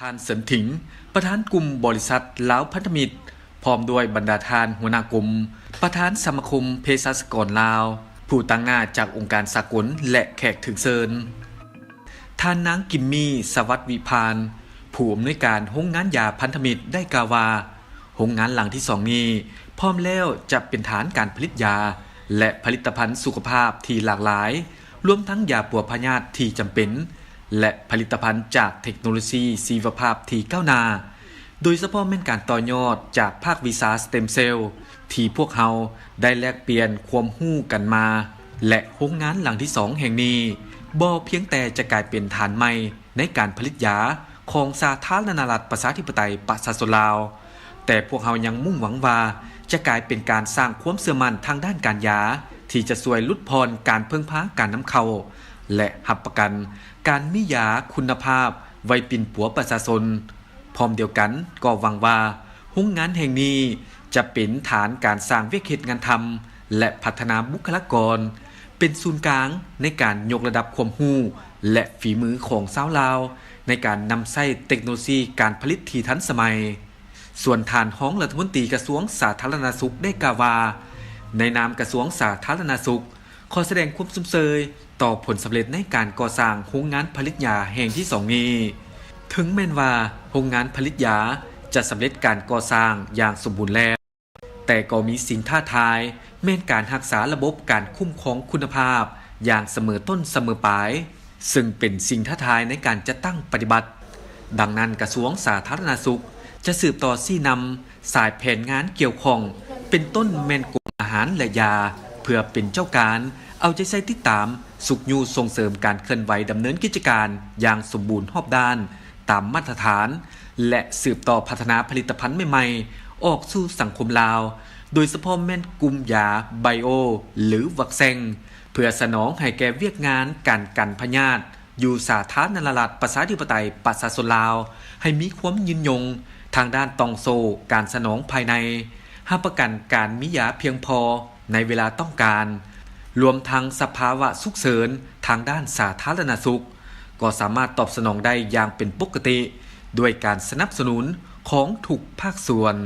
ທ່ານ ເສີນຖິງ ປະທານກຸ່ມບໍລິສັດລາວພັນທະມິດ ພ້ອມດ້ວຍບັນດາທ່ານຫົວໜ້າກົມ, ປະທານສະມາຄົມເພສັດຊະກອນລາວ, ຜູ້ຕາງໜ້າຈາກອົງການສາກົນ ແລະ ແຂກຖືກເຊີນ. ທ່ານນາງ ກິມມີ ສະຫວັດວິພານ ຜູ້ອຳນວຍການໂຮງງານຢາພັນທະມິດ ໄດ້ກ່າວວ່າ ໂຮງງານຫຼັງທີສອງນີ້ ພ້ອມແລ້ວຈະເປັນຖານການຜະລິດຢາ ແລະ ຜະລິດຕະພັນສຸຂະພາບທີ່ຫຼາກຫຼາຍ, ລວມທັງຢາປົວພະຍາດທີ່ຈຳເປັນ ແລະ ຜະລິດຕະພັນຈາກເທັກໂນໂລຊີຊີວະພາບທີ່ກ້າວໜ້າ, ໂດຍສະເພາະແມ່ນການຕໍ່ຍອດຈາກພາກວິຊາສະເຕັມເຊວ ທີ່ພວກເຮົາໄດ້ແລກປ່ຽນຄວາມຮູ້ກັນມາ, ແລະ ໂຮງງານຫຼັງທີສອງແຫ່ງນີ້ ບໍ່ພຽງແຕ່ຈະກາຍເປັນຖານໃໝ່ໃນການຜະລິດຢາຂອງສາທາລະນະລັດປະຊາທິປະໄຕປະຊາຊົນລາວ, ແຕ່ພວກເຮົາຍັງມຸ່ງຫວັງວ່າຈະກາຍເປັນການສ້າງຄວາມເຊື່ອໝັ້ນທາງດ້ານການຢາ ທີ່ຈະຊ່ວຍຫຼຸດຜ່ອນການເພິ່ງພາການນຳເຂົ້າ ແລະ ຮັບປະກັນການມີຢາຄຸນນະພາບໄວ້ປິ່ນປົວປະຊາຊົນ. ພ້ອມດຽວກັນກໍຫວັງວ່າໂຮງງານແຫ່ງນີ້ຈະເປັນຖານການສ້າງວຽກເຮັດງານທຳ ແລະ ພັດທະນາບຸກຄະລາກອນ, ເປັນສູນກາງໃນການຍົກລະດັບຄວາມຮູ້ ແລະ ຝີມືຂອງຊາວລາວ ໃນການນຳໃຊ້ເຕັກໂນໂລຊີການຜະລິດທີ່ທັນສະໄໝ. ສ່ວນທ່ານຮອງລັດຖະມົນຕີກະຊວງສາທາລະນະສຸກໄດ້ກ່າວວ່າ, ໃນນາມກະຊວງສາທາລະນະສຸກ ຂໍສະແດງຄວາມຊົມເຊີຍຕໍ່ຜົນສຳເລັດໃນການກໍ່ສ້າງໂຮງງານຜະລິດຢາແຫ່ງທີສອງນີ້. ເຖິງແມ່ນວ່າໂຮງງານຜະລິດຢາຈະສຳເລັດການກໍ່ສ້າງຢ່າງສົມບູນແລ້ວ, ແຕ່ກໍມີສິ່ງທ້າທາຍ ແມ່ນການຮັກສາລະບົບການຄຸ້ມຄອງຄຸນນະພາບຢ່າງສະເໝີຕົ້ນສະເໝີປາຍ, ເຊິ່ງເປັນສິ່ງທ້າທາຍໃນການຈັດຕັ້ງປະຕິບັດ. ດັ່ງນັ້ນ, ກະຊວງສາທາລະນະສຸກຈະສືບຕໍ່ຊີ້ນຳສາຍແຜນງານກ່ຽວຂ້ອງ ເປັນຕົ້ນແມ່ນກົມອາຫານ ແລະ ຢາ ເພື່ອເປັນເຈົ້າການເອົາໃຈໃສ່ຕິດຕາມ, ຊຸກຍູ້ສົ່ງເສີມການເຄື່ອນໄຫວດຳເນີນກິດຈະການຢ່າງສົມບູນຮອບດ້ານ ຕາມມາດຕະຖານ ແລະ ສືບຕໍ່ພັດທະນາຜະລິດຕະພັນໃໝ່ໆອອກສູ່ສັງຄົມລາວ, ໂດຍສະເພາະແມ່ນກຸ່ມຢາໄບໂອ ຫຼື ວັກແຊງ ເພື່ອສະໜອງໃຫ້ແກ່ວຽກງານການກັນພະຍາດຢູ່ສາທາລະນະລັດປະຊາທິປະໄຕປະຊາຊົນລາວ ໃຫ້ມີຄວາມຍືນຍົງທາງດ້ານຕ່ອງໂສ້ການສະໜອງພາຍໃນ, ຮັບປະກັນການມີຢາພຽງພໍໃນເວລາຕ້ອງການ, ລວມທັງສະພາວະສຸກເສີນທາງດ້ານສາທາລະນະສຸກ ກໍສາມາດຕອບສະໜອງໄດ້ຢ່າງເປັນປົກກະຕິ ດ້ວຍການສະໜັບສະໜູນຂອງທຸກພາກສ່ວນ.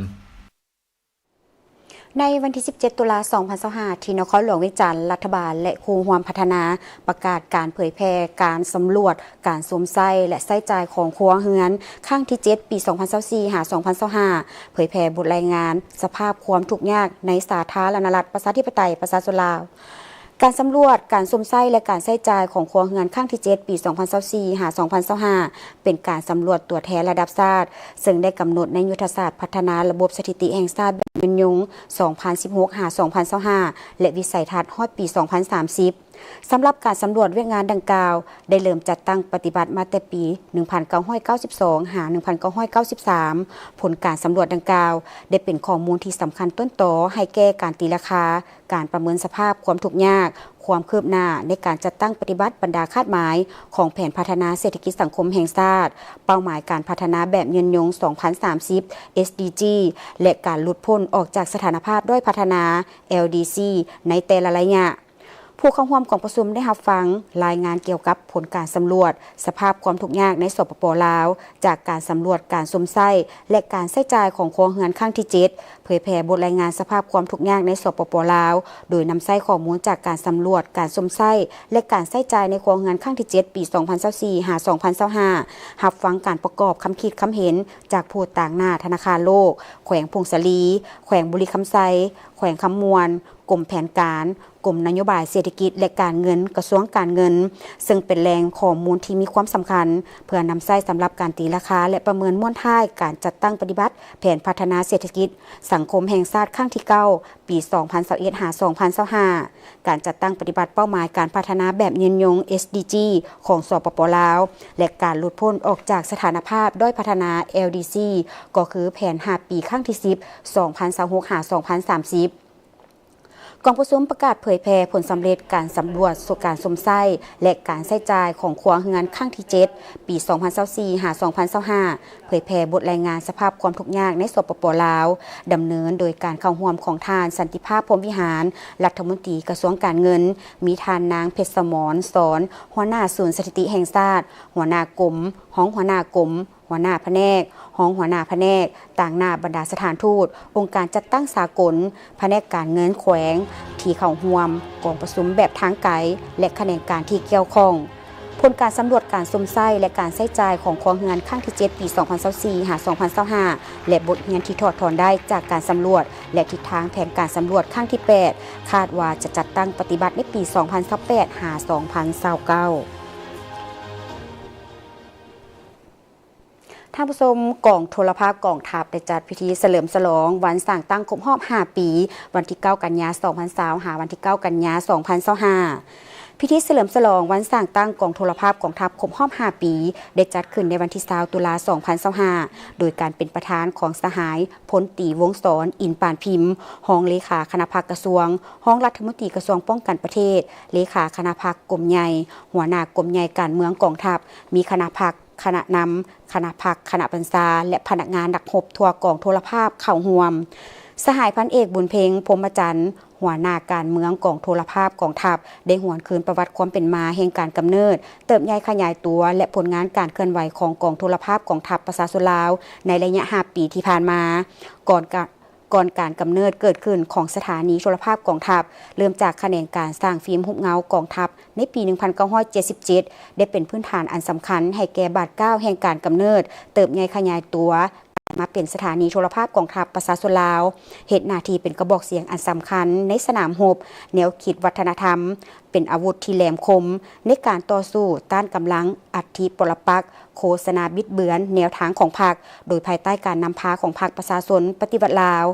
ໃນວັນທີສິບເຈັດ ຕຸລາ ສອງພັນຊາວຫ້າ ທີ່ນະຄອນຫຼວງວຽງຈັນ, ລັດຖະບານ ແລະ ຄູ່ຮ່ວມພັດທະນາ ປະກາດການເຜີຍແຜ່ການສຳຫຼວດການຊົມໃຊ້ ແລະ ໃຊ້ຈ່າຍຂອງຄົວເຮືອນຄັ້ງທີເຈັດ ປີສອງພັນຊາວສີ່ ຫາ ສອງພັນຊາວຫ້າ, ເຜີຍແຜ່ບົດລາຍງານສະພາບຄວາມທຸກຍາກໃນສາທາລະນະລັດປະຊາທິປະໄຕປະຊາຊົນລາວ. ການສຳຫຼວດການຊົມໃຊ້ ແລະ ການໃຊ້ຈ່າຍຂອງຄົວເຮືອນຄັ້ງທີເຈັດ ປີສອງພັນຊາວສີ່ ຫາ ສອງພັນຊາວຫ້າ ເປັນການສຳຫຼວດຕົວແທນລະດັບຊາດ, ເຊິ່ງໄດ້ກຳນົດໃນຍຸດທະສາດພັດທະນາລະບົບສະຖິຕິແຫ່ງຊາດແບບຍືນຍົງ ສອງພັນສິບຫົກ ຫາ ສອງພັນຊາວຫ້າ ແລະ ວິໄສທັດຮອດປີສອງພັນສາມສິບ. ສຳລັບການສຳຫຼວດວຽກງານດັ່ງກ່າວ ໄດ້ເລີ່ມຈັດຕັ້ງປະຕິບັດມາແຕ່ປີໜຶ່ງພັນເກົ້າຮ້ອຍເກົ້າສິບສອງ ຫາ ໜຶ່ງພັນເກົ້າຮ້ອຍເກົ້າສິບສາມ. ຜົນການສຳຫຼວດດັ່ງກ່າວ ໄດ້ເປັນຂໍ້ມູນທີ່ສຳຄັນຕົ້ນຕໍໃຫ້ແກ່ການຕີລາຄາ ການປະເມີນສະພາບຄວາມທຸກຍາກ, ຄວາມຄືບໜ້າໃນການຈັດຕັ້ງປະຕິບັດບັນດາຄາດໝາຍຂອງແຜນພັດທະນາເສດຖະກິດສັງຄົມແຫ່ງຊາດ, ເປົ້າໝາຍການພັດທະນາແບບຍືນຍົງ ສອງພັນສາມສິບ ເອສດີຈີ ແລະ ການຫຼຸດພົ້ນອອກຈາກສະຖານະພາບດ້ອຍພັດທະນາ ແອລດີຊີ ໃນແຕ່ລະໄລຍະ. ຜູ້ເຂົ້າຮ່ວມກອງປະຊຸມໄດ້ຮັບຟັງລາຍງານກ່ຽວກັບຜົນການສຳຫຼວດສະພາບຄວາມທຸກຍາກໃນ ສປປ ລາວ ຈາກການສຳຫຼວດການຊົມໃຊ້ ແລະ ການໃຊ້ຈ່າຍຂອງຄົວເຮືອນຄັ້ງທີເຈັດ, ເຜີຍແຜ່ບົດລາຍງານສະພາບຄວາມທຸກຍາກໃນ ສປປ ລາວ ໂດຍນຳໃຊ້ຂໍ້ມູນຈາກການສຳຫຼວດການຊົມໃຊ້ ແລະ ການໃຊ້ຈ່າຍໃນຄົວເຮືອນຄັ້ງທີເຈັດ ປີສອງພັນຊາວສີ່ ຫາ ສອງພັນຊາວຫ້າ, ຮັບຟັງການປະກອບຄຳຄິດຄຳເຫັນຈາກຜູ້ຕາງໜ້າທະນາຄານໂລກ, ແຂວງຜົ້ງສາລີ, ແຂວງບໍລິຄຳໄຊ, ແຂວງຄຳມ່ວນ, ກົມແຜນການ, ກົມນະໂຍບາຍເສດຖະກິດ ແລະ ການເງິນ, ກະຊວງການເງິນ, ເຊິ່ງເປັນແຫຼ່ງຂໍ້ມູນທີ່ມີຄວາມສຳຄັນ ເພື່ອນຳໃຊ້ສຳລັບການຕີລາຄາ ແລະ ປະເມີນມ້ວນທ້າຍການຈັດຕັ້ງປະຕິບັດແຜນພັດທະນາເສດຖະກິດສັງຄົມແຫ່ງຊາດຄັ້ງທີເກົ້າ ປີສອງພັນຊາວເອັດ ຫາ ສອງພັນຊາວຫ້າ, ການຈັດຕັ້ງປະຕິບັດເປົ້າໝາຍການພັດທະນາແບບຍືນຍົງ ເອສດີຈີ ຂອງ ສປປ ລາວ ແລະ ການຫຼຸດພົ້ນອອກຈາກສະຖານະພາບດ້ອຍພັດທະນາ ແອລດີຊີ ກໍຄືແຜນຫ້າປີຄັ້ງທີສິບ ສອງພັນຊາວຫົກ ຫາ ສອງພັນສາມສິບ. ກອງປະຊຸມປະກາດເຜີຍແຜ່ຜົນສຳເລັດການສຳຫຼວດການຊົມໃຊ້ ແລະ ການໃຊ້ຈ່າຍຂອງຄົວເຮືອນຄັ້ງທີເຈັດ ປີສອງພັນຊາວສີ່ ຫາ ສອງພັນຊາວຫ້າ, ເຜີຍແຜ່ບົດລາຍງານສະພາບຄວາມທຸກຍາກໃນ ສປປ ລາວ, ດຳເນີນໂດຍການເຂົ້າຮ່ວມຂອງທ່ານ ສັນຕິພາບ ພົມວິຫານ ລັດຖະມົນຕີກະຊວງການເງິນ, ມີທ່ານນາງ ເພັດສະໝອນ ສອນ ຫົວໜ້າສູນສະຖິຕິແຫ່ງຊາດ, ຫົວໜ້າກົມ, ຮອງຫົວໜ້າກົມ, ຫົວໜ້າພະແນກ, ຮອງຫົວໜ້າພະແນກ, ຕາງໜ້າບັນດາສະຖານທູດ, ອົງການຈັດຕັ້ງສາກົນ, ພະແນກການເງິນແຂວງທີ່ເຂົ້າຮ່ວມກອງປະຊຸມແບບທາງໄກ ແລະ ຂະແໜງການທີ່ກ່ຽວຂ້ອງ. ຜົນການສຳຫຼວດການຊົມໃຊ້ ແລະ ການໃຊ້ຈ່າຍຂອງຄົວເຮືອນຄັ້ງທີເຈັດ ປີສອງພັນຊາວສີ່ ຫາ ສອງພັນຊາວຫ້າ ແລະ ບົດຮຽນທີ່ຖອດຖອນໄດ້ຈາກການສຳຫຼວດ ແລະ ທິດທາງແຜນການສຳຫຼວດຄັ້ງທີແປດ ຄາດວ່າຈະຈັດຕັ້ງປະຕິບັດໃນປີສອງພັນຊາວແປດ ຫາ ສອງພັນຊາວເກົ້າ. ທ່ານຜູ້ຊົມ, ກອງໂທລະພາບກອງທັບໄດ້ຈັດພິທີສະເຫຼີມສະຫຼອງວັນສ້າງຕັ້ງຄົບຮອບຫ້າປີ, ວັນທີເກົ້າ ກັນຍາ ສອງພັນຊາວ ຫາ ວັນທີເກົ້າ ກັນຍາ ສອງພັນຊາວຫ້າ. ພິທີສະເຫຼີມສະຫຼອງວັນສ້າງຕັ້ງກອງໂທລະພາບກອງທັບຄົບຮອບຫ້າປີ ໄດ້ຈັດຂຶ້ນໃນວັນທີຊາວ ຕຸລາ ສອງພັນຊາວຫ້າ ໂດຍການເປັນປະທານຂອງສະຫາຍ ພົນຕີ ວົງສອນ ອິນປານພິມ, ຮອງເລຂາຄະນະພັກກະຊວງ, ຮອງລັດຖະມົນຕີກະຊວງປ້ອງກັນປະເທດ, ເລຂາຄະນະພັກກົມໃຫຍ່, ຫົວໜ້າກົມໃຫຍ່ການເມືອງກອງທັບ, ມີຄະນະພັກ, ຄະນະນຳ, ຄະນະພັກ, ຄະນະບັນຊາ ແລະ ພະນັກງານນັກຮົບທົ່ວກອງໂທລະພາບເຂົ້າຮ່ວມ. ສະຫາຍພັນເອກ ບຸນເພັງ ພົມມະຈັນ, ຫົວໜ້າການເມືອງກອງໂທລະພາບກອງທັບ ໄດ້ຫວນຄືນປະຫວັດຄວາມເປັນມາແຫ່ງການກຳເນີດ, ເຕີບໃຫຍ່ຂະຫຍາຍຕົວ ແລະ ຜົນງານການເຄື່ອນໄຫວຂອງກອງໂທລະພາບກອງທັບປະຊາຊົນລາວ ໃນໄລຍະຫ້າປີທີ່ຜ່ານມາ. ກ່ອນກະ ກ່ອນການກຳເນີດເກີດຂຶ້ນຂອງສະຖານີໂທລະພາບກອງທັບ ເລີ່ມຈາກຂະແໜງການສ້າງຟີມຮູບເງົາກອງທັບໃນປີໜຶ່ງພັນເກົ້າຮ້ອຍເຈັດສິບເຈັດ ໄດ້ເປັນພື້ນຖານອັນສຳຄັນໃຫ້ແກ່ບາດກ້າວແຫ່ງການກຳເນີດ, ເຕີບໃຫຍ່ຂະຫຍາຍຕົວ, ກາຍມາເປັນສະຖານີໂທລະພາບກອງທັບປະຊາຊົນລາວ, ເຮັດໜ້າທີ່ເປັນກະບອກສຽງອັນສຳຄັນໃນສະໜາມຮົບ, ແນວຄິດວັດທະນະທຳ, ເປັນອາວຸດທີ່ແຫຼມຄົມໃນການຕໍ່ສູ້ຕ້ານກຳລັງອະທິປົລະປັກ, ໂຄສະນາບິດເບືອນແນວທາງຂອງພັກ, ໂດຍພາຍໃຕ້ການນຳພາຂອງພັກປະຊາຊົນປະຕິວັດລາວ.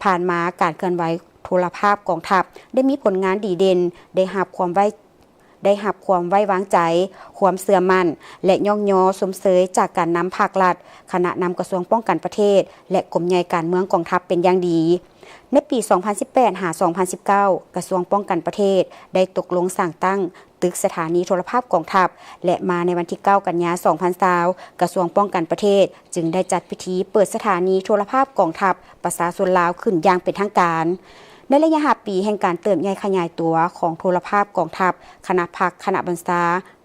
ຜ່ານມາການເຄື່ອນໄຫວໂທລະພາບກອງທັບໄດ້ມີຜົນງານດີເດັ່ນ, ໄດ້ຮັບຄວາມໄວ້ ໄດ້ຮັບຄວາມໄວ້ວາງໃຈ, ຄວາມເຊື່ອໝັ້ນ ແລະ ຍ້ອງຍໍຊົມເຊີຍຈາກການນຳພາກລັດ, ຄະນະນຳກະຊວງປ້ອງກັນປະເທດ ແລະ ກົມໃຫຍ່ການເມືອງກອງທັບເປັນຢ່າງດີ. ໃນປີສອງພັນສິບແປດ ຫາ ສອງພັນສິບເກົ້າ ກະຊວງປ້ອງກັນປະເທດໄດ້ຕົກລົງສ້າງຕັ້ງຕຶກສະຖານີໂທລະພາບກອງທັບ ແລະ ມາໃນວັນທີເກົ້າ ກັນຍາ ສອງພັນຊາວ ກະຊວງປ້ອງກັນປະເທດຈຶ່ງໄດ້ຈັດພິທີເປີດສະຖານີໂທລະພາບກອງທັບປະຊາຊົນລາວຂຶ້ນຢ່າງເປັນທາງການ. ໃນໄລຍະຫ້າປີແຫ່ງການເຕີບໃຫຍ່ຂະຫຍາຍຕົວຂອງໂທລະພາບກອງທັບ, ຄະນະພັກ, ຄະນະບັນຊາ,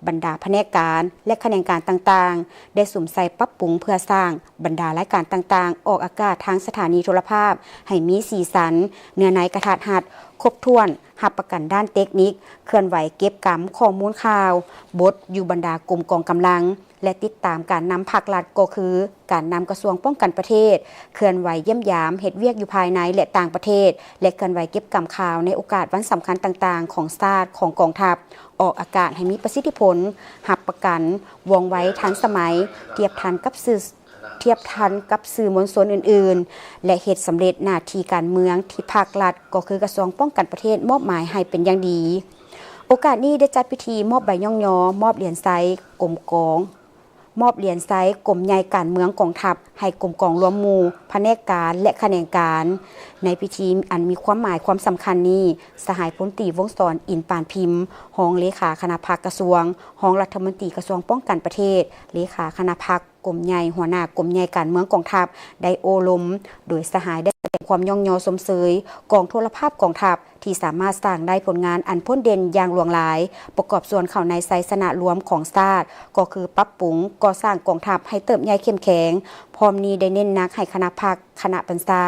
ບັນດາພະແນກການ ແລະ ຂະແໜງການຕ່າງໆ ໄດ້ສຸມໃສ່ປັບປຸງເພື່ອສ້າງບັນດາລາຍການຕ່າງໆອອກອາກາດທາງສະຖານີໂທລະພາບໃຫ້ມີສີສັນ, ເນື້ອໃນກະທັດຮັດ, ຄົບຖ້ວນ, ຮັບປະກັນດ້ານເຕັກນິກ, ເຄື່ອນໄຫວເກັບກຳຂໍ້ມູນຂ່າວ, ບົດຢູ່ບັນດາກົມກອງກຳລັງ ແລະ ຕິດຕາມການນຳພາກລັດ ກໍຄືການນຳກະຊວງປ້ອງກັນປະເທດ ເຄື່ອນໄຫວຢ້ຽມຢາມເຮັດວຽກຢູ່ພາຍໃນ ແລະ ຕ່າງປະເທດ ແລະ ເຄື່ອນໄຫວເກັບກຳຂ່າວໃນໂອກາດວັນສຳຄັນຕ່າງໆຂອງຊາດ, ຂອງກອງທັບ, ອອກອາກາດໃຫ້ມີປະສິດທິຜົນ, ຮັບປະກັນ, ວ່ອງໄວ, ທັນສະໄໝ, ທຽບທັນກັບສື່ ທຽບທັນກັບສື່ມວນຊົນອື່ນໆ ແລະ ເຮັດສຳເລັດໜ້າທີ່ການເມືອງທີ່ພາກລັດ ກໍຄືກະຊວງປ້ອງກັນປະເທດມອບໝາຍໃຫ້ເປັນຢ່າງດີ. ໂອກາດນີ້ໄດ້ຈັດພິທີມອບໃບຍ້ອງຍໍ, ມອບຫຼຽນໄຊກົມກອງ, ມອບຫຼຽນໄຊກົມໃຫຍ່ການເມືອງກອງທັບ ໃຫ້ກົມກອງລວມໝູ່, ພະແນກການ ແລະ ຂະແໜງການ. ໃນພິທີອັນມີຄວາມໝາຍຄວາມສຳຄັນນີ້, ສະຫາຍພົນຕີ ວົງສອນ ອິນປານພິມ, ຮອງເລຂາຄະນະພັກກະຊວງ, ຮອງລັດຖະມົນຕີກະຊວງປ້ອງກັນປະເທດ, ເລຂາຄະນະພັກ ກົມໃຫຍ່, ຫົວໜ້າກົມໃຫຍ່ການເມືອງກອງທັບ ໄດ້ໂອ້ລົມ, ໂດຍສະຫາຍໄດ້ສະແດງຄວາມຍ້ອງຍໍຊົມເຊີຍກອງໂທລະພາບກອງທັບ ທີ່ສາມາດສ້າງໄດ້ຜົນງານອັນພົ້ນເດັ່ນຢ່າງຫຼວງຫຼາຍ, ປະກອບສ່ວນເຂົ້າໃນໄຊຊະນະລວມຂອງຊາດ, ກໍຄືປັບປຸງກໍ່ສ້າງກອງທັບໃຫ້ເຕີບໃຫຍ່ເຂັ້ມແຂງ. ພ້ອມນີ້ໄດ້ເນັ້ນໜັກໃຫ້ຄະນະພັກ, ຄະນະບັນຊາ,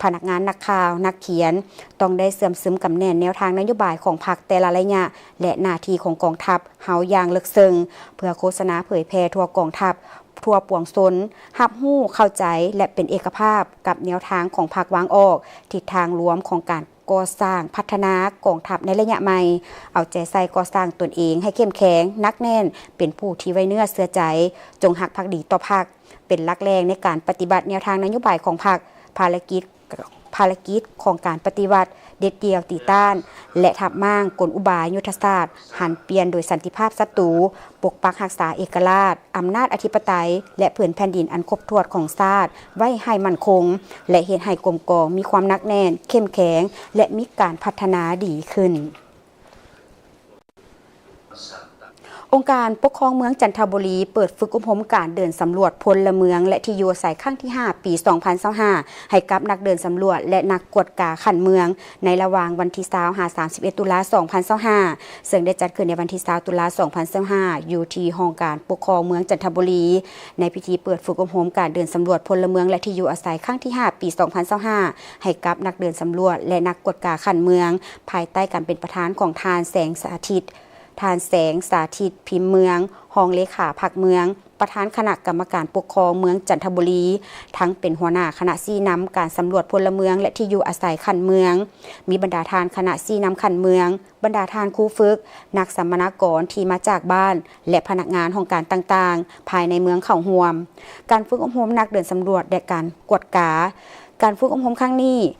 ພະນັກງານ, ນັກຂ່າວ, ນັກຂຽນ ຕ້ອງໄດ້ເຊື່ອມຊຶມກຳແໜ້ນແນວທາງນະໂຍບາຍຂອງພັກແຕ່ລະໄລຍະ ແລະ ໜ້າທີ່ຂອງກອງທັບເຮົາຢ່າງເລິກເຊິ່ງ, ເພື່ອໂຄສະນາເຜີຍແຜ່ທົ່ວກອງທັບ, ທົ່ວປວງຊົນ ຮັບຮູ້ເຂົ້າໃຈ ແລະ ເປັນເອກະພາບກັບແນວທາງຂອງພັກວາງອອກ, ທິດທາງລວມຂອງການກໍ່ສ້າງພັດທະນາກອງທັບໃນໄລຍະໃໝ່, ເອົາໃຈໃສ່ກໍ່ສ້າງຕົນເອງໃຫ້ເຂັ້ມແຂງ, ໜັກແໜ້ນ, ເປັນຜູ້ທີ່ໄວ້ເນື້ອເຊື່ອໃຈ, ຈົງຮັກພັກດີຕໍ່ພັກ, ເປັນຫຼັກແຫຼ່ງໃນການປະຕິບັດແນວທາງນະໂຍບາຍຂອງພັກ, ພາລະກິດ ພາລະກິດຂອງການປະຕິວັດ, ເດັດດ່ຽວຕີຕ້ານ ແລະ ທັບມ້າງກົນອຸບາຍຍຸດທະສາດ, ຫັນປ່ຽນໂດຍສັນຕິພາບສັດຕູ, ປົກປັກຮັກສາເອກະລາດ, ອຳນາດອະທິປະໄຕ ແລະ ຜືນແຜ່ນດິນອັນຄົບຖ້ວນຂອງຊາດໄວ້ໃຫ້ໝັ້ນຄົງ ແລະ ເຮັດໃຫ້ກົມກອງມີຄວາມໜັກແໜ້ນ, ເຂັ້ມແຂງ ແລະ ມີການພັດທະນາດີຂຶ້ນ. ອົງການປົກຄອງເມືອງຈັນທະບູລີ ເປີດຝຶກອົບຮົມການເດີນສຳຫຼວດພົນລະເມືອງ ແລະ ທີ່ຢູ່ອາໄສຄັ້ງທີຫ້າ ປີສອງພັນຊາວຫ້າ ໃຫ້ກັບນັກເດີນສຳຫຼວດ ແລະ ນັກກວດກາຂັ້ນເມືອງ ໃນລະຫວ່າງວັນທີຊາວ ຫາ ສາມສິບເອັດ ຕຸລາ ສອງພັນຊາວຫ້າ ເຊິ່ງໄດ້ຈັດຂຶ້ນໃນວັນທີຊາວ ຕຸລາ ສອງພັນຊາວຫ້າ ຢູ່ທີ່ຫ້ອງການປົກຄອງເມືອງຈັນທະບູລີ. ໃນພິທີເປີດຝຶກອົບຮົມການເດີນສຳຫຼວດພົນລະເມືອງ ແລະ ທີ່ຢູ່ອາໄສຄັ້ງທີຫ້າ ປີສອງພັນຊາວຫ້າ ໃຫ້ກັບນັກເດີນສຳຫຼວດ ແລະ ນັກກວດກາຂັ້ນເມືອງ ພາຍໃຕ້ການເປັນປະທານຂອງທ່ານ ແສງສາທິດ ທ່ານ ແສງສາທິດ ພິມເມືອງ ຮອງເລຂາພັກເມືອງ, ປະທານຄະນະກຳມະການປົກຄອງເມືອງຈັນທະບູລີ, ທັງເປັນຫົວໜ້າຄະນະຊີ້ນຳການສຳຫຼວດພົນລະເມືອງ ແລະ ທີ່ຢູ່ອາໄສຂັ້ນເມືອງ, ມີບັນດາທ່ານຄະນະຊີ້ນຳຂັ້ນເມືອງ, ບັນດາທ່ານຄູຝຶກ, ນັກສຳມະນາກອນທີ່ມາຈາກບ້ານ ແລະ ພະນັກງານຫ້ອງການຕ່າງໆ ພາຍໃນເມືອງເຂົ້າຮ່ວມ. ການຝຶກອົບຮົມນັກເດີນສຳຫຼວດ ແລະ ການກວດກາ. ການຝຶກອົບຮົມຄັ້ງນີ້,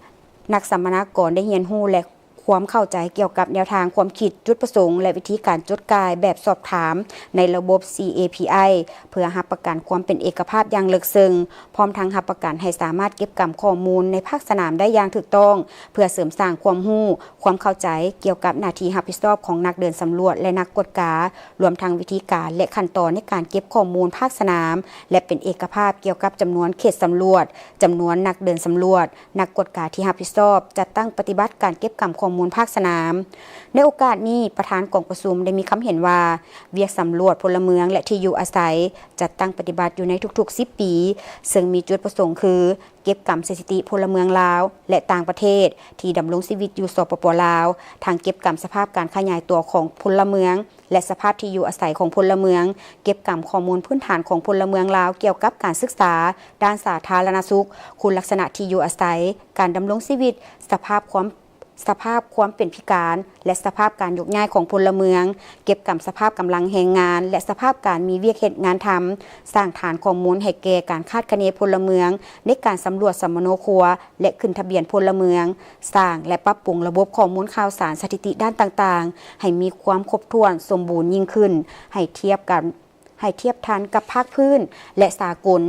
ນັກສຳມະນາກອນໄດ້ຮຽນຮູ້ ແລະ ຄວາມເຂົ້າໃຈກ່ຽວກັບແນວທາງຄວາມຄິດ, ຈຸດປະສົງ ແລະ ວິທີການຈົດກ່າຍແບບສອບຖາມໃນລະບົບ CAPI ເພື່ອຮັບປະກັນຄວາມເປັນເອກະພາບຢ່າງເລິກເຊິ່ງ, ພ້ອມທັງຮັບປະກັນໃຫ້ສາມາດເກັບກຳຂໍ້ມູນໃນພາກສະໜາມໄດ້ຢ່າງຖືກຕ້ອງ, ເພື່ອເສີມສ້າງຄວາມຮູ້, ຄວາມເຂົ້າໃຈກ່ຽວກັບໜ້າທີ່ຮັບຜິດຊອບຂອງນັກເດີນສຳຫຼວດ ແລະ ນັກກວດກາ, ລວມທັງວິທີການ ແລະ ຂັ້ນຕອນໃນການເກັບຂໍ້ມູນພາກສະໜາມ ແລະ ເປັນເອກະພາບກ່ຽວກັບຈຳນວນເຂດສຳຫຼວດ, ຈຳນວນນັກເດີນສຳຫຼວດ, ນັກກວດກາທີ່ຮັບຜິດຊອບຈັດຕັ້ງປະຕິບັດການເກັບກຳຂໍ້ມູນພາກສະໜາມ. ໃນໂອກາດນີ້, ປະທານກອງປະຊຸມໄດ້ມີຄຳເຫັນວ່າ ວຽກສຳຫຼວດພົນລະເມືອງ ແລະ ທີ່ຢູ່ອາໄສ ຈັດຕັ້ງປະຕິບັດຢູ່ໃນທຸກໆສິບປີ, ເຊິ່ງມີຈຸດປະສົງຄື ເກັບກຳສະຖິຕິພົນລະເມືອງລາວ ແລະ ຕ່າງປະເທດ ທີ່ດຳລົງຊີວິດຢູ່ ສປປ ລາວ, ທັງເກັບກຳສະພາບການຂະຫຍາຍຕົວຂອງພົນລະເມືອງ ແລະ ສະພາບທີ່ຢູ່ອາໄສຂອງພົນລະເມືອງ, ເກັບກຳຂໍ້ມູນພື້ນຖານຂອງພົນລະເມືອງລາວກ່ຽວກັບການສຶກສາ, ດ້ານສາທາລະນະສຸກ, ຄຸນລັກສະນະທີ່ຢູ່ອາໄສ, ການດຳລົງຊີວິດ, ສະພາບຄວາມ, ສະພາບຄວາມເປັນພິການ ແລະ ສະພາບການຍົກຍ້າຍຂອງພົນລະເມືອງ, ເກັບກຳສະພາບກຳລັງແຮງງານ ແລະ ສະພາບການມີວຽກເຮັດງານທຳ, ສ້າງຖານຂໍ້ມູນໃຫ້ແກ່ການຄາດຄະເນພົນລະເມືອງ ໃນການສຳຫຼວດສຳມະໂນຄົວ ແລະ ຂຶ້ນທະບຽນພົນລະເມືອງ, ສ້າງ ແລະ ປັບປຸງລະບົບຂໍ້ມູນຂ່າວສານສະຖິຕິດ້ານຕ່າງໆ ໃຫ້ມີຄວາມຄົບຖ້ວນສົມບູນຍິ່ງຂຶ້ນ, ໃຫ້ທຽບກັນ, ໃຫ້ທຽບທັນກັບພາກພື້ນ ແລະ ສາກົນ,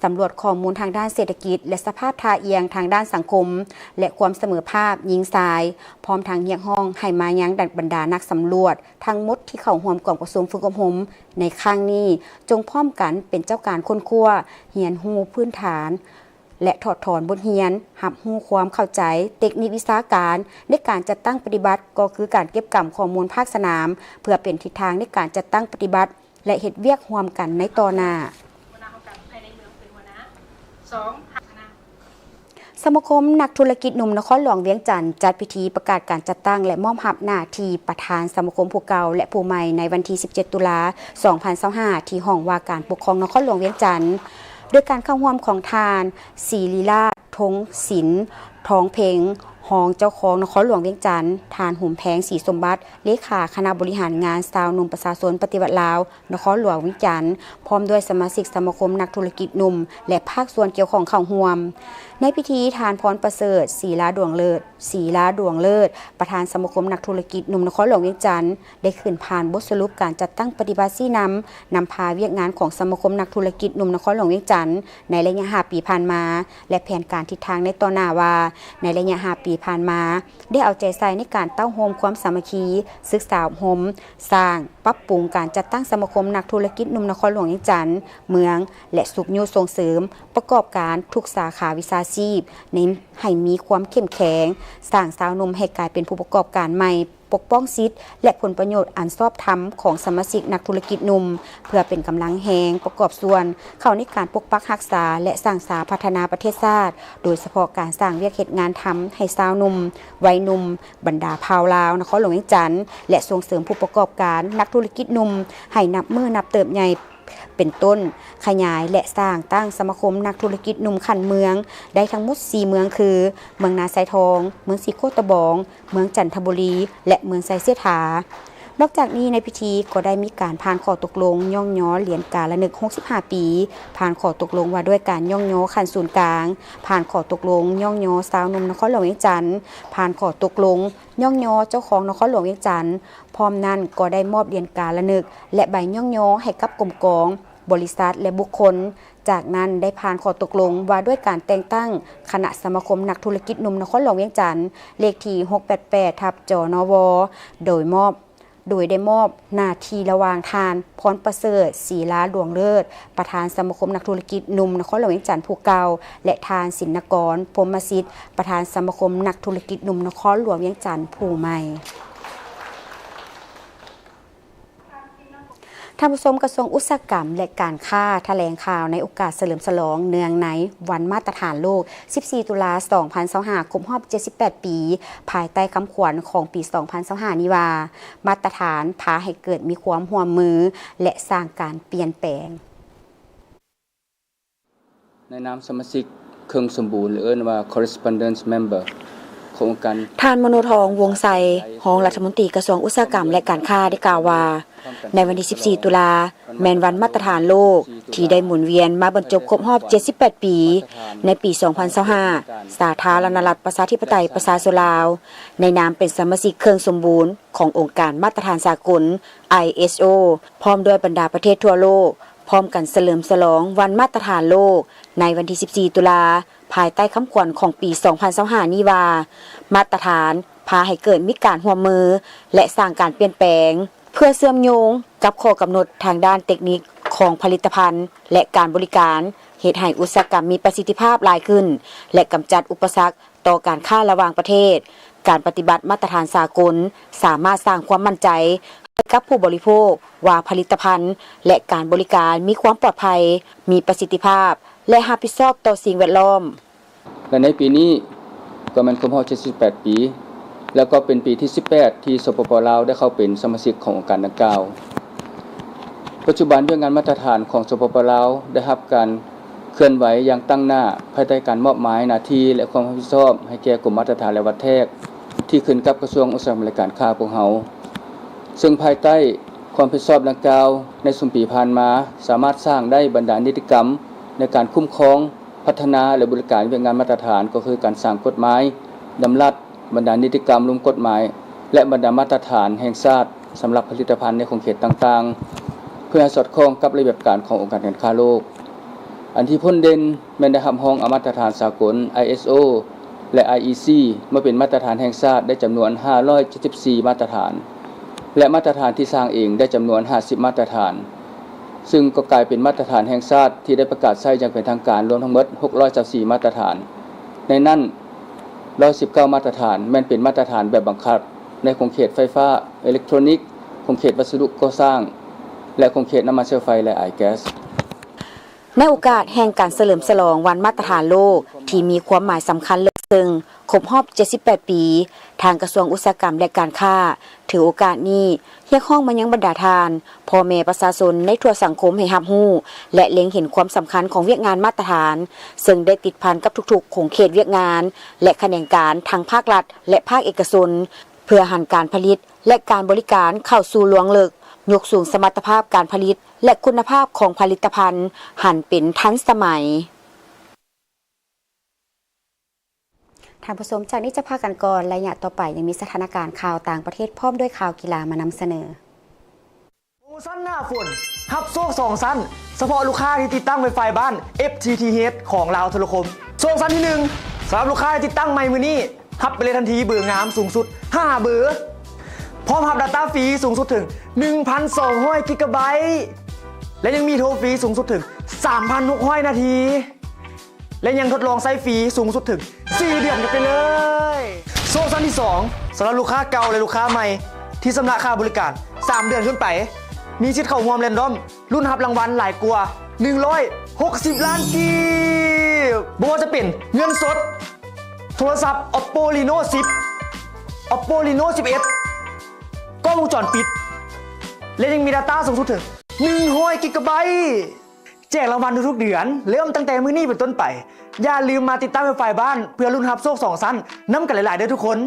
ສຳຫຼວດຂໍ້ມູນທາງດ້ານເສດຖະກິດ ແລະ ສະພາບທ່າອ່ຽງທາງດ້ານສັງຄົມ ແລະ ຄວາມສະເໝີພາບຍິງຊາຍ, ພ້ອມທັງຮຽກຮ້ອງໃຫ້ມາຍັງບັນດານັກສຳຫຼວດທັງໝົດທີ່ເຂົ້າຮ່ວມກອງປະຊຸມຝຶກອົບຮົມໃນຄັ້ງນີ້ ຈົ່ງພ້ອມກັນເປັນເຈົ້າການຄົ້ນຄວ້າ, ຮຽນຮູ້ພື້ນຖານ ແລະ ຖອດຖອນບົດຮຽນ, ຮັບຮູ້ຄວາມເຂົ້າໃຈເຕັກນິກວິຊາການໃນການຈັດຕັ້ງປະຕິບັດ ກໍຄືການເກັບກຳຂໍ້ມູນພາກສະໜາມ ເພື່ອເປັນທິດທາງໃນການຈັດຕັ້ງປະຕິບັດ ແລະ ເຮັດວຽກຮ່ວມກັນໃນຕໍ່ໜ້າ. ຫົວໜ້າຫ້ອງການພາຍໃນເມືອງເປັນຫົວໜ້າ. ສອງ ສະມາຄົມນັກທຸລະກິດໜຸ່ມນະຄອນຫຼວງວຽງຈັນ ຈັດພິທີປະກາດການຈັດຕັ້ງ ແລະ ມອບຮັບໜ້າທີ່ປະທານສະມາຄົມຜູ້ເກົ່າ ແລະ ຜູ້ໃໝ່ ໃນວັນທີສິບເຈັດ ຕຸລາ ສອງພັນຊາວຫ້າ ທີ່ຫ້ອງວ່າການປົກຄອງນະຄອນຫຼວງວຽງຈັນ ໂດຍການເຂົ້າຮ່ວມຂອງທ່ານ ສີລິລາດ ທົງສິນ ທອງເພັງ ຮອງເຈົ້າຄອງນະຄອນຫຼວງວຽງຈັນ, ທ່ານ ຫຸມແພງ ສີສົມບັດ ເລຂາຄະນະບໍລິຫານງານຊາວໜຸ່ມປະຊາຊົນປະຕິວັດລາວ ນະຄອນຫຼວງວຽງຈັນ, ພ້ອມດ້ວຍສະມາຊິກສະມາຄົມນັກທຸລະກິດໜຸ່ມ ແລະ ພາກສ່ວນກ່ຽວຂ້ອງເຂົ້າຮ່ວມ. ໃນພິທີ, ທ່ານ ພອນປະເສີດ ສີລາດວງເລີດ, ສີລາດວງເລີດ ປະທານສະມາຄົມນັກທຸລະກິດໜຸ່ມນະຄອນຫຼວງວຽງຈັນ ໄດ້ຂຶ້ນຜ່ານບົດສະຫຼຸບການຈັດຕັ້ງປະຕິບັດຊີ້ນຳ ນຳພາວຽກງານຂອງສະມາຄົມນັກທຸລະກິດໜຸ່ມນະຄອນຫຼວງວຽງຈັນ ໃນໄລຍະຫ້າປີຜ່ານມາ ແລະ ແຜນການທິດທາງໃນຕໍ່ໜ້າວ່າ ໃນໄລຍະຫ້າປີຜ່ານມາ ໄດ້ເອົາໃຈໃສ່ໃນການເຕົ້າໂຮມຄວາມສາມັກຄີ, ສຶກສາອົບຮົມ, ສ້າງ, ປັບປຸງການຈັດຕັ້ງສະມາຄົມນັກທຸລະກິດໜຸ່ມນະຄອນຫຼວງວຽງຈັນ, ເມືອງ ແລະ ຊຸກຍູ້ສົ່ງເສີມປະກອບການທຸກສາຂາວິຊາຊີບ ໃນ ໃຫ້ມີຄວາມເຂັ້ມແຂງ, ສ້າງຊາວໜຸ່ມໃຫ້ກາຍເປັນຜູ້ປະກອບການໃໝ່, ປົກປ້ອງສິດ ແລະ ຜົນປະໂຫຍດອັນຊອບທຳຂອງສະມາຊິກນັກທຸລະກິດໜຸ່ມ ເພື່ອເປັນກຳລັງແຮງປະກອບສ່ວນເຂົ້າໃນການປົກປັກຮັກສາ ແລະ ສ້າງສາພັດທະນາປະເທດຊາດ, ໂດຍສະເພາະການສ້າງວຽກເຮັດງານທຳໃຫ້ຊາວໜຸ່ມ, ໄວໜຸ່ມ, ບັນດາເຜົ່າລາວນະຄອນຫຼວງວຽງຈັນ ແລະ ສົ່ງເສີມຜູ້ປະກອບການນັກທຸລະກິດໜຸ່ມໃຫ້ນັບມື້ນັບເຕີບໃຫຍ່ ເປັນຕົ້ນ ຂະຫຍາຍ ແລະ ສ້າງຕັ້ງສະມາຄົມນັກທຸລະກິດໜຸ່ມຂັ້ນເມືອງ ໄດ້ທັງໝົດສີ່ເມືອງຄື ເມືອງນາຊາຍທອງ, ເມືອງສີໂຄດຕະບອງ, ເມືອງຈັນທະບູລີ ແລະ ເມືອງໄຊເສດຖາ. ນອກຈາກນີ້, ໃນພິທີກໍໄດ້ມີການຜ່ານຂໍ້ຕົກລົງຍ້ອງຍໍຫຼຽນກາລະນຶກຫົກສິບຫ້າປີ, ຜ່ານຂໍ້ຕົກລົງວ່າດ້ວຍການຍ້ອງຍໍຂັ້ນສູນກາງ, ຜ່ານຂໍ້ຕົກລົງຍ້ອງຍໍຊາວໜຸ່ມນະຄອນຫຼວງວຽງຈັນ, ຜ່ານຂໍ້ຕົກລົງຍ້ອງຍໍເຈົ້າຄອງນະຄອນຫຼວງວຽງຈັນ, ພ້ອມນັ້ນກໍໄດ້ມອບຫຼຽນກາລະນຶກ ແລະ ໃບຍ້ອງຍໍໃຫ້ກັບກົມກອງ, ບໍລິສັດ ແລະ ບຸກຄົນ. ຈາກນັ້ນໄດ້ຜ່ານຂໍ້ຕົກລົງວ່າດ້ວຍການແຕ່ງຕັ້ງຄະນະສະມາຄົມນັກທຸລະກິດໜຸ່ມນະຄອນຫຼວງວຽງຈັນ ເລກທີຫົກແປດແປດ ທັບ ຈນວ ໂດຍມອບ ໂດຍໄດ້ມອບໜ້າທີ່ລະຫວ່າງທ່ານ ພອນປະເສີດ ສີລາຫຼວງເລີດ ປະທານສະມາຄົມນັກທຸລະກິດໜຸ່ມນະຄອນຫຼວງວຽງຈັນຜູ້ເກົ່າ ແລະ ທ່ານ ສິນນະກອນ ພົມມະສິດ ປະທານສະມາຄົມນັກທຸລະກິດໜຸ່ມນະຄອນຫຼວງວຽງຈັນຜູ້ໃໝ່. ທ່ານຜູ້ຊົມ, ກະຊວງອຸດສາຫະກຳ ແລະ ການຄ້າ ຖະແຫຼງຂ່າວໃນໂອກາດສະເຫຼີມສະຫຼອງເນື່ອງໃນວັນມາດຕະຖານໂລກ ສິບສີ່ ຕຸລາ ສອງພັນຊາວຫ້າ ຄົບຮອບ ເຈັດສິບແປດ ປີ, ພາຍໃຕ້ຄຳຂວັນຂອງປີ ສອງພັນຊາວຫ້າ ນີ້ວ່າ ມາດຕະຖານພາໃຫ້ເກີດມີຄວາມຮ່ວມມື ແລະ ສ້າງການປ່ຽນແປງ. ໃນນາມສະມາຊິກເຄິ່ງສົມບູນ ຫຼື ເອີ້ນວ່າ correspondence member ຂອງອົງການ ທ່ານ ມະໂນທອງ ວົງໄຊ ຮອງລັດຖະມົນຕີກະຊວງອຸດສາຫະກຳ ແລະ ການຄ້າ ໄດ້ກ່າວວ່າ ໃນວັນທີ ສິບສີ່ ຕຸລາ ແມ່ນວັນມາດຕະຖານໂລກ ທີ່ໄດ້ໝູນວຽນມາບັນຈົບຄົບຮອບ ເຈັດສິບແປດ ປີ ໃນປີ ສອງພັນຊາວຫ້າ ສາທາລະນະລັດ ປະຊາທິປະໄຕ ປະຊາຊົນລາວ ໃນນາມເປັນສະມາຊິກເຄິ່ງສົມບູນຂອງອົງການມາດຕະຖານສາກົນ ໄອເອສໂອ ພ້ອມດ້ວຍບັນດາປະເທດທົ່ວໂລກ ພ້ອມກັນສະເຫຼີມສະຫຼອງວັນມາດຕະຖານໂລກ ໃນວັນທີ ສິບສີ່ ຕຸລາ ພາຍໃຕ້ຄຳຂວັນຂອງປີ ສອງພັນຊາວຫ້າ ນີ້ວ່າ ມາດຕະຖານພາໃຫ້ເກີດມີການຮ່ວມມື ແລະ ສ້າງການປ່ຽນແປງ ເພື່ອເຊື່ອມໂຍງກັບຂໍ້ກຳນົດທາງດ້ານເຕັກນິກຂອງຜະລິດຕະພັນ ແລະ ການບໍລິການ, ເຮັດໃຫ້ອຸດສາຫະກຳມີປະສິດທິພາບຫຼາຍຂຶ້ນ ແລະ ກຳຈັດອຸປະສັກຕໍ່ການຄ້າລະຫວ່າງປະເທດ. ການປະຕິບັດມາດຕະຖານສາກົນສາມາດສ້າງຄວາມໝັ້ນໃຈໃຫ້ກັບຜູ້ບໍລິໂພກວ່າຜະລິດຕະພັນ ແລະ ການບໍລິການມີຄວາມປອດໄພ, ມີປະສິດທິພາບ ແລະ ຮັບຜິດຊອບຕໍ່ສິ່ງແວດລ້ອມ. ແລະ ໃນປີນີ້ກໍແມ່ນຄົບຮອບ ເຈັດສິບແປດ ປີ ແລະ ກໍເປັນປີທີ ສິບແປດ ທີ່ ສປປ ລາວ ໄດ້ເຂົ້າເປັນສະມາຊິກຂອງອົງການດັ່ງກ່າວ. ປັດຈຸບັນວຽກງານມາດຕະຖານຂອງ ສປປ ລາວ ໄດ້ຮັບການເຄື່ອນໄຫວຢ່າງຕັ້ງໜ້າ ພາຍໃຕ້ການມອບໝາຍໜ້າທີ່ ແລະ ຄວາມຮັບຜິດຊອບໃຫ້ແກ່ກົມມາດຕະຖານ ແລະ ວັດແທກ ທີ່ຂຶ້ນກັບກະຊວງອຸດສາຫະກຳ ແລະ ການຄ້າພວກເຮົາ. ເຊິ່ງພາຍໃຕ້ຄວາມຮັບຜິດຊອບດັ່ງກ່າວ ໃນຊຸມປີຜ່ານມາ ສາມາດສ້າງໄດ້ບັນດານິຕິກຳໃນການຄຸ້ມຄອງ ພັດທະນາ ແລະ ບໍລິການວຽກງານມາດຕະຖານ ກໍຄືການສ້າງກົດໝາຍ, ດຳລັດ, ບັນດານິຕິກຳ, ລຸ່ມກົດໝາຍ ແລະ ບັນດາມາດຕະຖານແຫ່ງຊາດສຳລັບຜະລິດຕະພັນໃນຂົງເຂດຕ່າງໆ ເພື່ອໃຫ້ສອດຄ່ອງກັບລະບຽບການຂອງອົງການການຄ້າໂລກ. ອັນທີ່ພົ້ນເດັ່ນແມ່ນໄດ້ຮັບຮອງເອົາມາດຕະຖານສາກົນ ໄອເອສໂອ ແລະ ໄອອີຊີ ມາເປັນມາດຕະຖານແຫ່ງຊາດໄດ້ຈຳນວນ ຫ້າຮ້ອຍເຈັດສິບສີ່ ມາດຕະຖານ ແລະ ມາດຕະຖານທີ່ສ້າງເອງໄດ້ຈຳນວນ ຫ້າສິບ ມາດຕະຖານ. ຊຶ່ງກໍກາຍເປັນມາດຕະຖານແຫ່ງຊາດທີ່ໄດ້ປະກາດໃຊ້ຢ່າງເປັນທາງການລວມທັງໝົດ ຫົກຮ້ອຍຊາວສີ່ ມາດຕະຖານ. ໃນນັ້ນ ຮ້ອຍສິບເກົ້າ ມາດຕະຖານແມ່ນເປັນມາດຕະຖານແບບບັງຄັບໃນຂົງເຂດໄຟຟ້າ, ເອເລັກໂທຣນິກ, ຂົງເຂດວັດສະດຸກໍ່ສ້າງ ແລະ ຂົງເຂດນ້ຳມັນເຊື້ອໄຟ ແລະ ອາຍແກັສ. ໃນໂອກາດແຫ່ງການສະເຫຼີມສະຫຼອງວັນມາດຕະຖານໂລກທີ່ມີຄວາມໝາຍສຳຄັນເລິກເຊິ່ງ ຄົບຮອບ ເຈັດສິບແປດ ປີ, ທາງກະຊວງອຸດສາຫະກຳ ແລະ ການຄ້າ ຖືໂອກາດນີ້ ຮຽກຮ້ອງມາຍັງບັນດາທ່ານ ພໍ່ແມ່ປະຊາຊົນໃນທົ່ວສັງຄົມໃຫ້ຮັບຮູ້ ແລະ ເລັງເຫັນຄວາມສຳຄັນຂອງວຽກງານມາດຕະຖານ, ເຊິ່ງໄດ້ຕິດພັນກັບທຸກໆຂົງເຂດວຽກງານ ແລະ ຂະແໜງການທັງພາກລັດ ແລະ ພາກເອກະຊົນ ເພື່ອຫັນການຜະລິດ ແລະ ການບໍລິການເຂົ້າສູ່ລວງເລິກ, ຍົກສູງສະມັດຕະພາບການຜະລິດ ແລະ ຄຸນນະພາບຂອງຜະລິດຕະພັນ ຫັນເປັນທັນສະໄໝ. ທ່ານຜູ້ຊົມ, ຈາກນີ້ຈະພາກັນກ່ອນ, ໄລຍະຕໍ່ໄປຍັງມີສະຖານະການຂ່າວຕ່າງປະເທດ ພ້ອມດ້ວຍຂ່າວກິລາມານຳສະເໜີ. ໂປຣໂມຊັນໜ້າຝົນ ຮັບໂຊກສອງຊັ້ນ ສະເພາະລູກຄ້າທີ່ຕິດຕັ້ງໄວຟາຍບ້ານ ເອັຟທີທີເອສ ຂອງລາວໂທລະຄົມ. ໂຊກຊັ້ນທີໜຶ່ງ ສຳລັບລູກຄ້າທີ່ຕິດຕັ້ງໃໝ່ມື້ນີ້ ຮັບໄປເລີຍທັນທີເບີງາມສູງສຸດຫ້າເບີ ພ້ອມຮັບດາຕ້າຟຣີສູງສຸດເຖິງໜຶ່ງພັນສອງຮ້ອຍກິກະໄບ ແລະ ຍັງມີໂທຟຣີສູງສຸດເຖິງສາມພັນຫົກຮ້ອຍນາທີ ແລະ ຍັງທົດລອງໃຊ້ຟຣີສູງສຸດເຖິງສີ່ເດືອນກັນໄປເລີຍ. ໂຊກຊັ້ນທີສອງ ສຳລັບລູກຄ້າເກົ່າ ແລະ ລູກຄ້າໃໝ່ ທີ່ຊຳລະຄ່າບໍລິການສາມເດືອນຂຶ້ນໄປ ມີສິດເຂົ້າຮ່ວມແຣນດອມ ລຸ້ນຮັບລາງວັນຫຼາຍກວ່າໜຶ່ງຮ້ອຍຫົກສິບລ້ານກີບ ບໍ່ວ່າຈະເປັນເງິນສົດ, ໂທລະສັບ Oppo Reno ສິບ, Oppo Reno ສິບເອັດ, ກ້ອງວົງຈອນປິດ ແລະ ຍັງມີດາຕ້າສູງສຸດເຖິງໜຶ່ງຮ້ອຍກິກະໄບ. ແຈກລາງວັນທຸກໆເດືອນ ເລີ່ມຕັ້ງແຕ່ມື້ນີ້ເປັນຕົ້ນໄປ. ຢ່າລືມມາຕິດຕັ້ງໄວຟາຍບ້ານ ເພື່ອລຸ້ນຮັບໂຊກສອງຊັ້ນນຳກັນຫຼາຍໆເດີທຸກຄົນ.